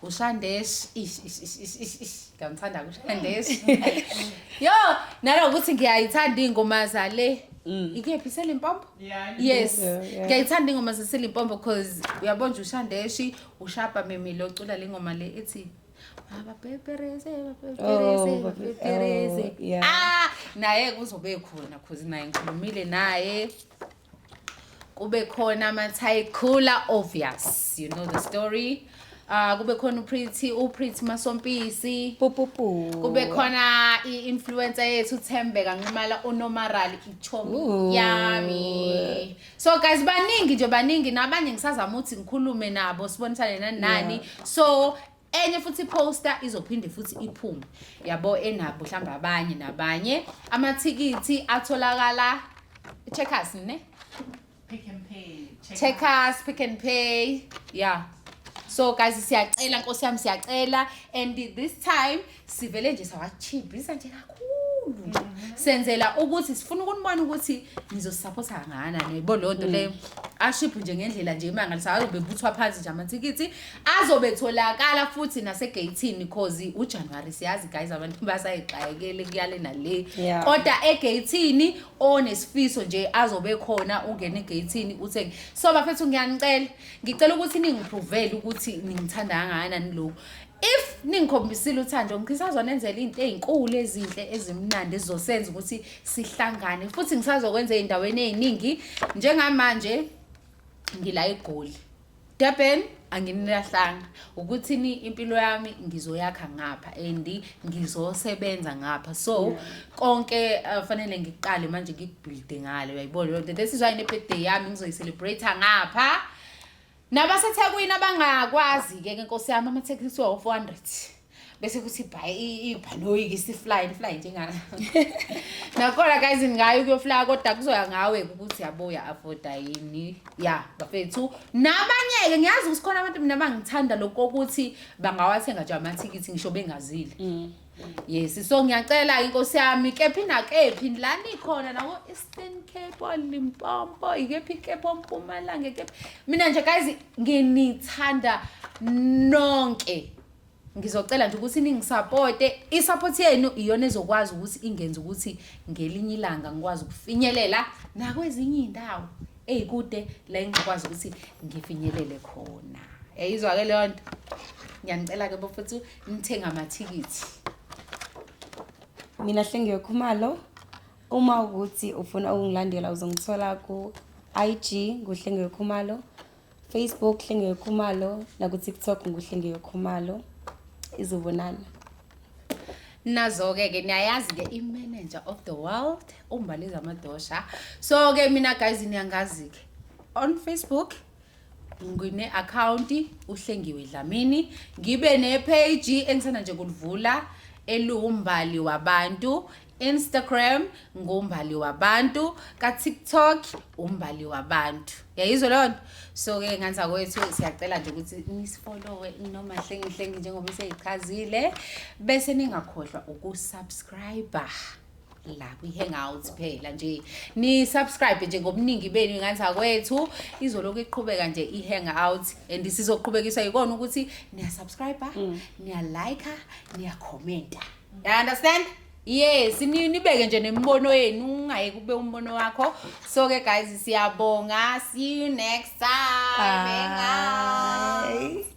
uShandesh ish ish ish ish ish ish ngiyamthanda uShandesh. Yo, nalokuthi ngiyayithanda ingoma zale. Ikephi seLimpopo? Yeah. Yes. Yeah, yeah. Ngiyayithanda ingoma zaseLimpopo because uyabona nje uShandesh ushapa memile ocula le ngoma le ethi Abapepereze, abapepereze, Oh, abapepereze. oh, yeah. Naye kuzobe khona cause naye ngikhulumile naye. Kube khona ama-Tycola, obvious. You know the story. Kube khona uPretty Masompisi. Pu, pu, pu. Kube khona i-influencer yethu uThembeka Nxumalo uNomarali ichomi Ooh. yami. So guys baningi nje baningi nabanye ngisazama ukuthi ngikhulume nabo sibonisane nani nani. So enye futhi poster izophinde futhi iphume. Yabo enabo mhlawumbe abanye nabanye. Amathikithi atholakala Checkers ne? Pick and Pay. Checkers, Pick and Pay. Yeah. So guys, siyacela, nkosi yami, siyacela, and this time sivele nje sawachibhisa nje kakhulu. Senzela ukuthi sifuna ukunibona ukuthi nizosupporta kangakanani. Yebo, leyo nto leyo. Ashiphu nje ngendlela nje imangalisa, azobe buthwa phansi nje amathikithi, azobe tholakala futhi nasegeyithini, cause uJanuary siyazi guys, abantu basayixakekele kuyale nale. Kodwa egeyithini onesifiso nje azobe khona, ungene egeyithini uthenge. So bafethu, ngiyanicela, ngicela ukuthi ningiprovele ukuthi ningithanda kangakanani lokhu. If ningikhombisile uthando, ngisazonenzela into ey'nkulu, ezinhle, ezimnandi, ezizosenza ukuthi sihlangane futhi. Ngisazokwenza ey'ndaweni ey'ningi. Njengamanje ngila eGoli, Durban, anginilahlanga ukuthini, impilo yami ngizoyakha ngapha and ngizosebenza ngapha, so konke fanele ngiqale manje ngikubuilde ngale, uyayibona leyo nto. This is why ne-birthday yami ngizoyi-celebrate ngapha. NabaseThekwini abangakwazi-ke ke, nkosi yami, amathekisi wawo-400, bese kuthi ibhanoyi-ke si-fly fly njengana nakhona guys, ngayo ukuyoflya, kodwa kuzoya ngawe ukuthi yabo uya-afforda yini. Ya bafethu, nabanye-ke ngiyazi ukuthi khona abantu mina bangithanda lokhu kokuthi bangawathenga nje amathikithi ngisho bengazile. Yes, so ngiyacela, inkosi yami, kephi nakephi la nikhona, nako-Eastern Cape, Limpopo, ikephi kephi, oMpumalanga, kephi. Mina nje guys, nginithanda nonke. Ngizocela nje ukuthi ningisupporte. I-support yenu iyona ezokwazi ukuthi ingenze ukuthi ngelinye ilanga ngikwazi ukufinyelela nakwezinye iy'ndawo ey'kude la engingakwazi ukuthi ngifinyelele khona. Yayizwa-ke leyo nto. Ngiyanicela-ke bafethu, nithenge amathikithi. Mina Hlengiwe Khumalo, uma ukuthi ufuna ukungilandela uzongithola ku-IG nguHlengiwe Khumalo, Facebook Hlengiwe Khumalo, naku-TikTok nguHlengiwe Khumalo. Izobonana. Nazo-ke ke niyayazi-ke i-manager of the world, uMbali Zamadosha. So-ke mina guys, niyangazi-ke on Facebook ngine-akhawunti uHlengiwe Dlamini, ngibe ne-page engisanda nje kulivula eliwuMbali Wabantu, Instagram nguMbali Wabantu, ka-TikTok uMbali Wabantu. Yayizwa leyo nto. So-ke nganza kwethu, siyacela nje ukuthi nisifollowe noma Hlengi njengoba seyichazile, bese ningakhohlwa ukusubscribe la kwi-Hangout phela nje, ni-subscribe nje ngobuningi benu inganza kwethu. Izolokhu iqhubeka nje i-Hangout and sizoqhubekiswa yikona ukuthi niya-subscribe, niya-like, niya-commenta, you understand? Yes, nibeke nje nemibono yenu, ungayeki ube umbono wakho. So ke guys, siyabonga, see you next time. Hangout. Bye.